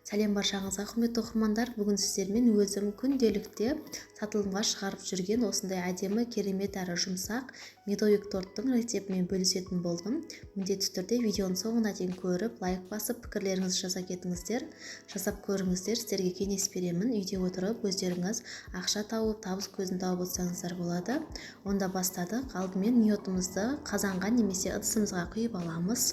Сәлем баршаңызға, құрметті оқырмандар. Бүгін сіздермен өзім күнделікте сатылымға шығарып жүрген осындай әдемі, керемет әрі жұмсақ медовик торттың рецептімен бөлісетін болдым. Міндетті түрде видеоның соңына дейін көріп, лайк басып, пікірлеріңізді жаза кетіңіздер. Жасап көріңіздер, сіздерге кеңес беремін. Үйде отырып өздеріңіз ақша тауып, табыс көзін тауып отырсаңыздар болады. Онда бастадық. Алдымен миотымызды қазанға немесе ыдысымызға құйып аламыз.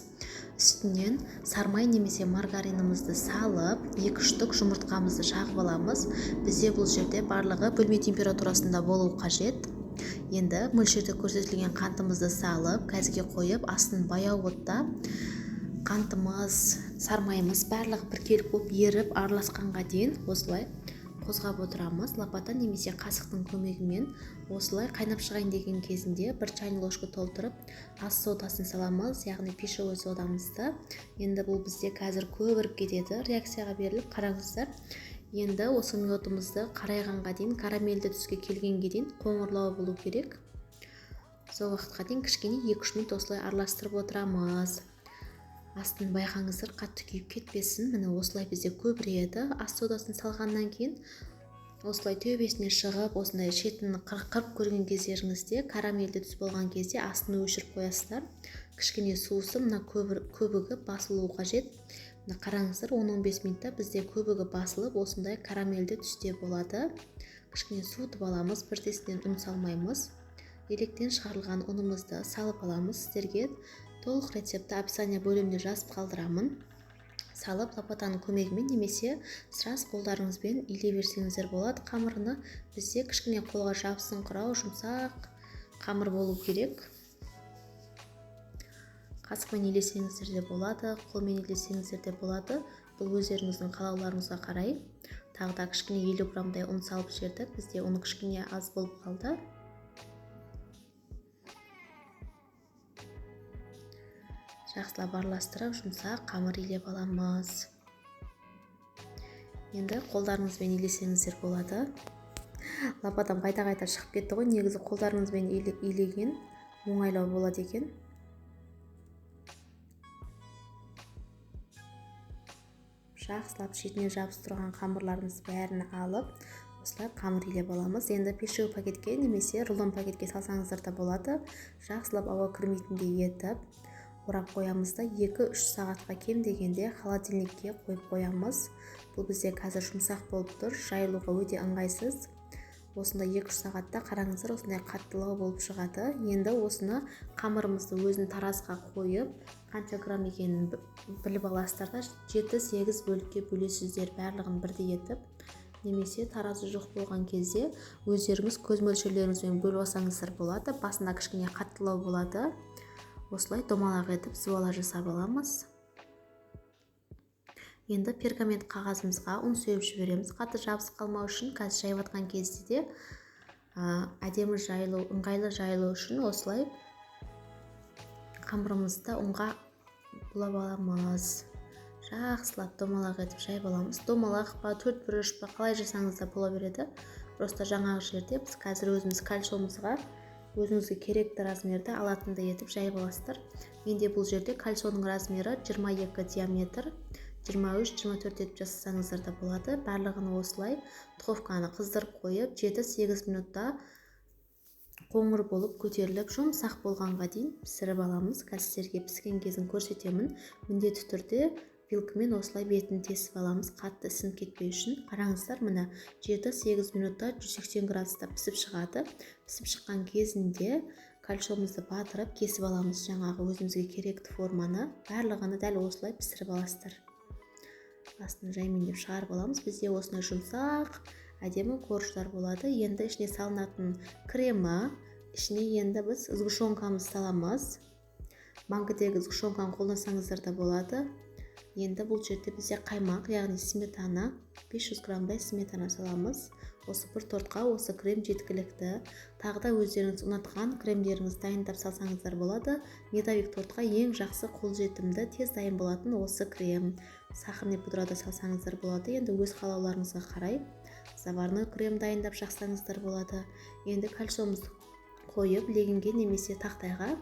Үстінен сармай немесе маргаринімізді салып, 2 штук жұмыртқамызды шағып аламыз. Бізде бұл жерде барлығы бөлме температурасында болу қажет. Енді мөлшерде көрсетілген қантымызды салып, газге қойып, астын баяу отта қантымыз, сармайымыз барлығы біркелкі болып еріп араласқанға дейін осылай қозғап отырамыз. Лопата немесе қасықтың көмегімен осылай қайнап шығайын деген кезінде бір чайный ложка толтырып ас содасын саламыз, яғни пищевой содамызды. Енді бұл бізде қазір көбіріп кетеді, реакцияға беріліп қараңыздар. Енді осы миотымызды қарайғанға дейін, карамельді түске келгенге дейін қоңырлау болу керек. Сол уақытқа дейін кішкене 2-3 минут осылай араластырып отырамыз. Астын байқаңыздар, қатты күйіп кетпесін. Міне осылай бізде көбіреді. Ас содасын салғаннан кейін осылай төбесіне шығып, осындай шетін қырып көрген кездеріңізде, карамельді түс болған кезде астын өшіріп қоясыздар. Кішкене суысы мына көбігі басылуы қажет. Мына қараңыздар, 10-15 минутта бізде көбігі басылып, осындай карамельді түсте болады. Кішкене суытып аламыз, бірдесінен ұн салмаймыз. Електен шығарылған ұнымызды салып аламыз. Сіздерге толық рецептті описание бөлімінде жазып қалдырамын. Салып, лопатаның көмегімен немесе сразу қолдарыңызбен илей берсеңіздер болады қамырыны. Бізде кішкене қолға жабысыңқырау, жұмсақ қамыр болу керек. Қасықпен илесеңіздер де болады, қолмен илесеңіздер де болады. Бұл өздеріңіздің қалауларыңызға қарай. Тағы да кішкене 50 граммдай ұн салып жібердік. Бізде ұн кішкене аз болып қалды. Жақсылап араластырып, жұмсақ қамыр илеп аламыз. Енді қолдарыңызбен илесеңіздер болады. Лопатам қайта-қайта шығып кетті ғой. Негізі қолдарыңызбен илеген оңайлау болады екен. Жақсылап шетіне жабысып тұрған қамырларымыз бәрін алып, осылай қамыр илеп аламыз. Енді пищевой пакетке немесе рулон пакетке салсаңыздар да болады. Жақсылап ауа кірмейтіндей етіп орап қоямыз да 2-3 сағатқа кем дегенде холодильникке қойып қоямыз. Бұл бізде қазір жұмсақ болып тұр, жайылуға өте ыңғайсыз. Осындай 2-3 сағатта қараңыздар, осындай қаттылау болып шығады. Енді осыны қамырымызды өзін таразға қойып, қанша грамм екенін біліп аласыздар да, 7-8 бөлікке бөлесіздер барлығын бірдей етіп. Немесе таразы жоқ болған кезде өздеріңіз көз мөлшерлеріңізбен бөліп алсаңыздар болады. Басында кішкене қаттылау болады. Осылай домалақ етіп зуала жасап аламыз. Енді пергамент қағазымызға ұн сеуіп жібереміз. Қатты жабысып қалмау үшін қазір жайып жатқан кезде де, әдемі жайылу, ыңғайлы жайылу үшін осылай қамырымызды ұнға булап аламыз. Жақсылап домалақ етіп жайып аламыз. Домалақ па, төрт бұрыш па, қалай жасаңыз да бола береді. Просто жаңағы жерде біз қазір өзіміз кольцомызға өзіңізге керекті размерді алатындай етіп жайып аласыздар. Менде бұл жерде кольцоның размері 22 диаметр, 23-24 етіп жасасаңыздар да болады. Барлығын осылай духовканы қыздырып қойып, 7-8 минутта қоңыр болып көтеріліп, жұмсақ болғанға дейін пісіріп аламыз. Қазір сіздерге піскен кезін көрсетемін. Міндетті түрде вилкамен осылай бетін тесіп аламыз, қатты ісініп кетпеу үшін. Қараңыздар, міне 7-8 минутта 180 градуста пісіп шығады. Пісіп шыққан кезінде кольцомызды батырып кесіп аламыз жаңағы өзімізге керекті форманы. Барлығını дәл осылай пісіріп аласыздар. Астын жаймендеп шығарып аламыз. Бізде осындай жұмсақ, әдемі корждар болады. Енді ішіне салынатын кремі, ішіне енді біз сгущенкамызды саламыз. Банкідегі сгущенканы қолдансаңыздар да болады. Енді бұл жерде бізде қаймақ, яғни сметана, 500 граммдай сметана саламыз. Осы бір тортқа осы крем жеткілікті. Тағы да өздеріңіз ұнатқан кремдеріңізді дайындап салсаңыздар болады. Медовик тортқа ең жақсы қолжетімді, тез дайын болатын осы крем. Сахарный пудра да салсаңыздар болады. Енді өз қалауларыңызға қарай заварной крем дайындап жақсаңыздар болады. Енді кольцомызды қойып, легінге немесе тақтайға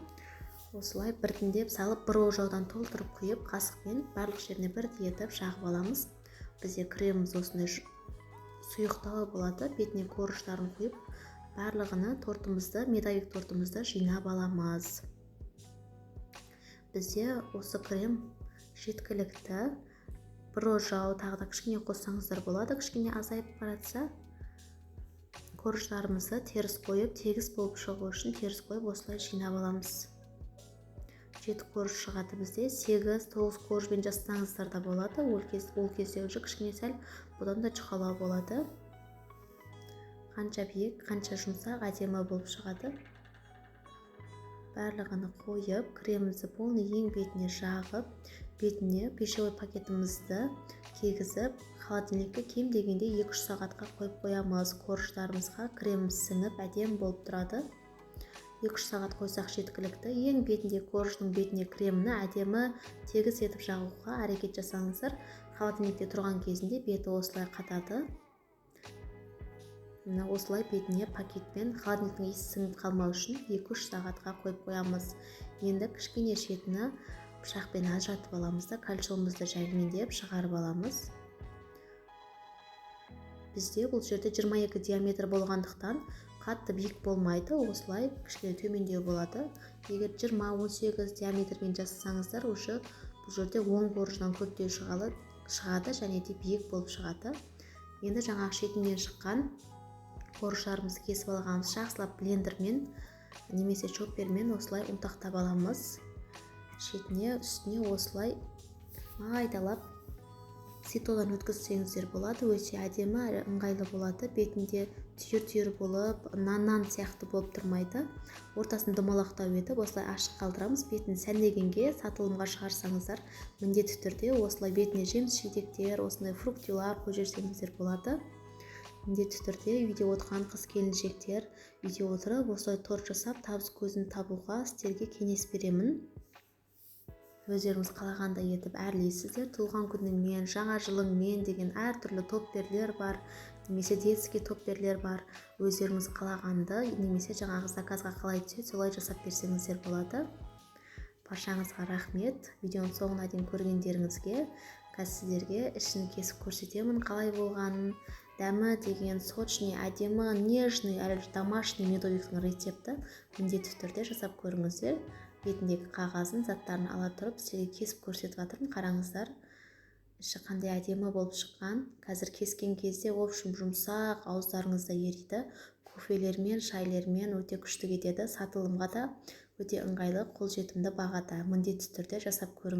осылай біртіндеп салып, бір ожаудан толтырып құйып, қасықпен барлық жеріне бірдей етіп жағып аламыз. Бізде креміміз осындай сұйықтау болады. Бетіне корждарын қойып, барлығыны тортымызды, медовик тортымызды жинап аламыз. Бізде осы крем жеткілікті. Бір ожау тағы да кішкене қоссаңыздар болады, кішкене азайып баратса. Корждарымызды теріс қойып, тегіс болып шығу үшін теріс қойып осылай жинап аламыз. 7 корж шығады бізде. 8-9 коржбен жасасаңыздар да болады. Ол кезде уже кішкене сәл бұдан да жұқалау болады. Қанша биік, қанша жұмсақ, әдемі болып шығады. Барлығını қойып, кремімізді полный ең бетіне жағып, бетіне пищевой пакетімізді кигізіп, холодильникке кем дегенде 2-3 сағатқа қойып қоямыз. Корждарымызға креміміз сіңіп, әдемі болып тұрады. 2-3 сағат қойсақ жеткілікті. Ең бетінде, корждың бетіне кремні әдемі тегіс етіп жағуға әрекет жасаңыздар. Холодильникте тұрған кезінде беті осылай қатады. Мына осылай бетіне пакетпен холодильниктің иісі сіңіп қалмау үшін 2-3 сағатқа қойып қоямыз. Енді кішкене шетіні пышақпен ажыратып аламыз да, кольцомызды жаймендеп шығарып аламыз. Бізде бұл жерде 22 диаметр болғандықтан қатты биік болмайды, осылай кішкене төмендеу болады. Егер 20-18 диаметрмен жасасаңыздар, уже бұл жерде 10 корждан көптеу шығады және де биік болып шығады. Енді жаңағы шетінен шыққан корждарымызды кесіп алғанымыз жақсылап блендермен немесе чоппермен осылай ұнтақтап аламыз. Шетіне, үстіне осылай майдалап ситодан өткізсеңіздер болады. Өте әдемі әрі ыңғайлы болады. Бетінде түйір-түйір болып, нан сияқты болып тұрмайды. Ортасын домалақтау етіп осылай ашық қалдырамыз. Бетін сәндегенге сатылымға шығарсаңыздар, міндетті түрде осылай бетіне жеміс жидектер, осындай фруктилар қойып жіберсеңіздер болады. Міндетті түрде үйде отырған қыз келіншектер үйде отырып осылай торт жасап табыс көзін табуға сіздерге кеңес беремін. Өздеріңіз қалағандай етіп әрлейсіздер. Туылған күніңмен, жаңа жылыңмен деген әртүрлі топперлер бар, немесе детский топперлер бар. Өздеріңіз қалағанды немесе жаңағы заказға қалай түседі, солай жасап берсеңіздер болады. Баршаңызға рахмет видеоның соңына дейін көргендеріңізге. Қазір сіздерге ішін кесіп көрсетемін қалай болғанын. Дәмі деген сочный, әдемі, нежный әрі домашний медовиктің рецепті міндетті түрде жасап көріңіздер. Бетіндегі қағазын, заттарын ала тұрып сіздерге кесіп көрсетіп жатырмын. Қараңыздар, іші қандай әдемі болып шыққан. Қазір кескен кезде, в общем, жұмсақ, ауыздарыңызда ериді. Кофелермен, шайлермен өте күшті кетеді. Сатылымға да өте ыңғайлы, қолжетімді бағада. Міндетті түрде жасап көріңіз.